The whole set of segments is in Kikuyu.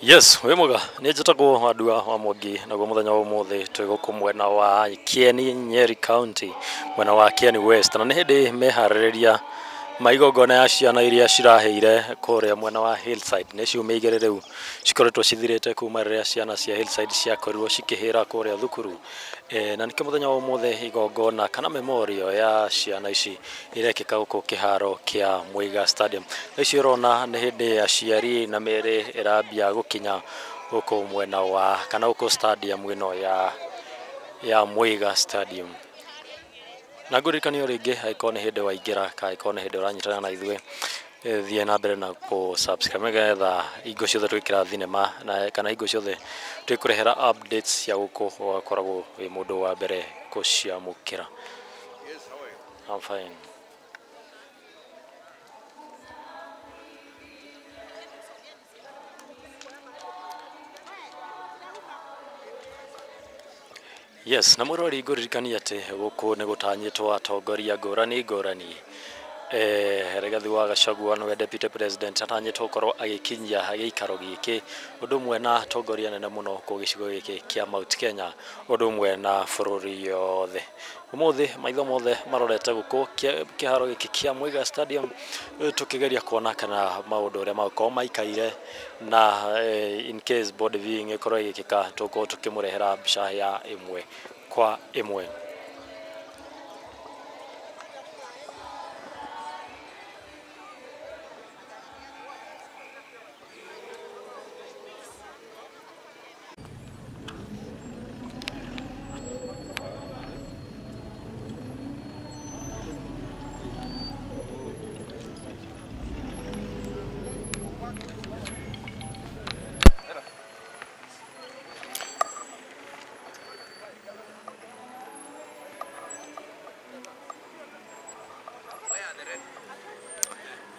Yes, wĩ mwega, nĩ njĩtagwo Wandua wa Mwangi, naguo mũthenya wa ũmũthĩ twĩ gũkũ mwena wa Kieni, Nyeri County, mwena wa Kieni West, na nĩ hĩndĩ meharĩrĩria ma igongona ya ciana iria cirahĩire kũrĩa mwena wa Hillside. Nĩ ciumia igĩrĩ rĩu cikoretwo cithirĩte kuma rĩrĩa ciana cia Hillside ciakorirwo cikĩhĩra kũrĩa thukuru. Na nĩkĩo mũthenya wa ũmũthĩ igongona kana memorial ya ciana ici irekĩka gũkũ kĩharo kĩa Muiga Stadium. Thaa ici ũrona nĩ hĩndĩ aciari na mĩĩrĩ ĩrambia gũkinya gũkũ mwena wa kana gũkũ stadium ĩno ya Muiga Stadium. Na ngũririkanie o rĩngĩ angĩkorwo nĩ hĩndĩ waingĩra kana angĩkorwo nĩ hĩndĩ ũranyitana na ithuĩ, thiĩ na mbere na kũ subscribe nĩgetha hingo ciothe twĩkĩra thinema na kana hingo ciothe twĩkũrehera updates cia gũkũ ũgakoragwo wĩ mũndũ wa mbere gũciamũkĩra. Yes, how are you? I'm fine. Yes, na mũrori ngũririkania atĩ gũkũ nĩ gũtanyĩtwo atongoria ngũrani ngũrani. Rigathi wa Gachagua nĩwe Deputy President atanyĩtwo gũkorwo agĩkinyia gĩikaro gĩkĩ, ũndũ ũmwe na atongoria anene mũno kũ gĩcigo gĩkĩ kĩa Mount Kenya, ũndũ ũmwe na bũrũri yothe. Ũmũthĩ maitho mothe marorete gũkũ kĩharo gĩkĩ kĩa Muiga Stadium, tũkĩgeria kuona kana maũndũ ũrĩa magũkorwo maikaire na in case body viewing ĩkorwo ĩgĩkĩka, tũgũkorwo tũkĩmũrehera mbica ya ĩmwe kwa ĩmwe.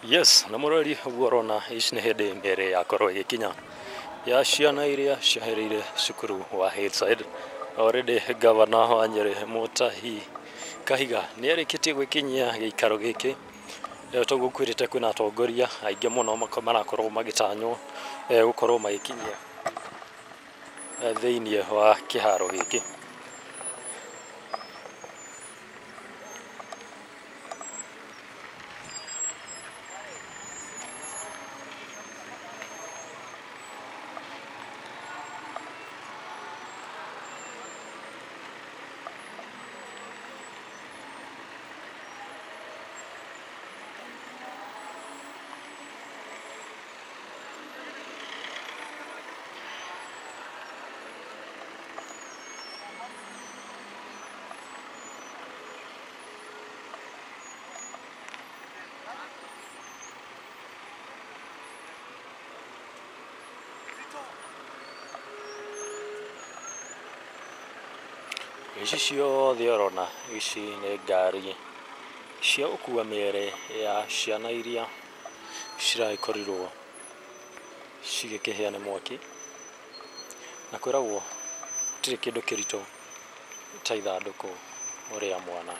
Yes, na mũrori ũguo ũrona ici nĩ hĩndĩ mĩĩrĩ yakorwo ĩgĩkinya ya ciana iria ciahĩrĩire cukuru wa Hillside. Already governor wa Nyeri Mutahi Kahiga nĩ arĩkĩtie gwĩkinyia gĩikaro gĩkĩ. Toguo kwĩrĩte kwĩna atongoria aingĩ mũno marakorwo magĩtanywo gũkorwo magĩkinyia thĩinĩ wa kĩharo gĩkĩ. Ici ciothe ũrona ici nĩ ngari cia gũkua mĩĩrĩ ya ciana iria ciragĩkorirwo cigĩkĩhĩa nĩ mwaki, na kwĩragwo gũtirĩ kĩndũ kĩritũ ta ithandũkũ rĩa mwana.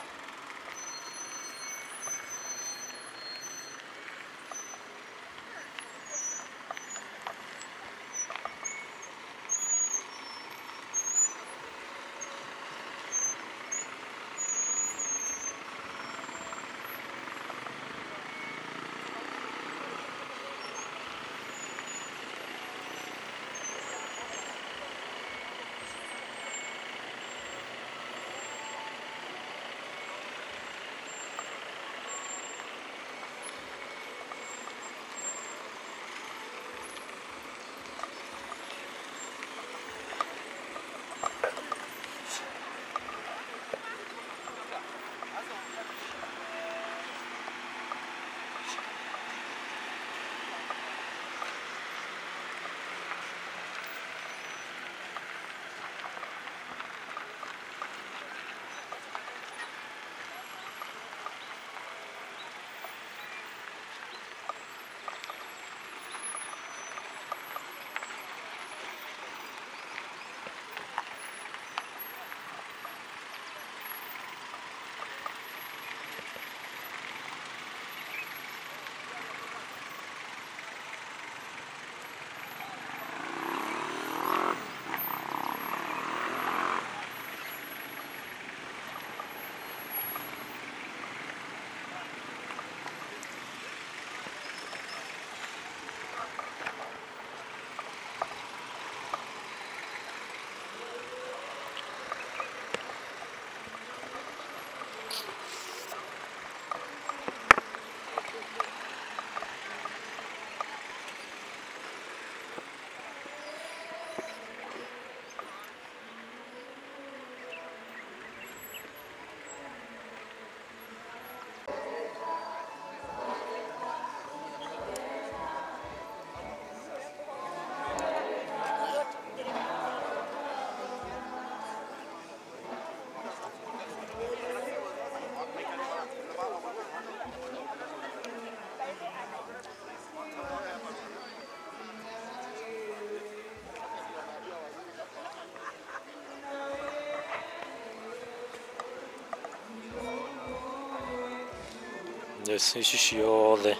Yes, ici ciothe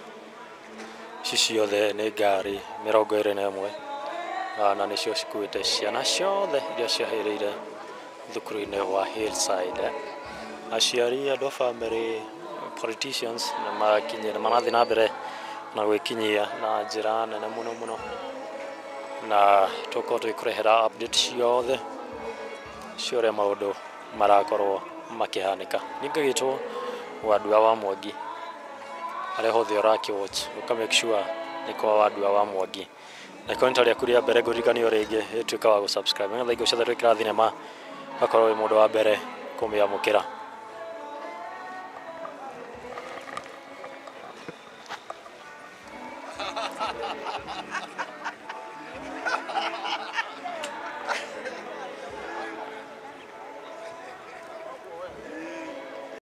nĩ ngari 21 na nĩcio cikuĩte ciana ciothe iria ciahĩrĩire thukuru-inĩ wa Hillside. Aciari, andũ a bamĩrĩ, politicians nĩ makinyire, nĩ marathiĩ na mbere na gwĩkinyia na njĩra nene mũno mũno, na tũkorwo tũgĩkũrehera update ciothe cia ũrĩa maũndũ marakorwo makĩhanĩka. Niĩ ngagĩtwo Wandua wa Mwangi, harĩa hothe ũrakĩ watch ũka make sure nĩ kwa Wandua wa Mwangi. Na ikorwo nĩ ta rĩaku rĩa mbere, ngũririkanie o rĩngĩ ĩtuĩka wa gũ-subscribe nĩgetha hingo ciothe twĩkĩra thinema ũgakorwo wĩ mũndũ wa mbere kũmĩamũkĩra.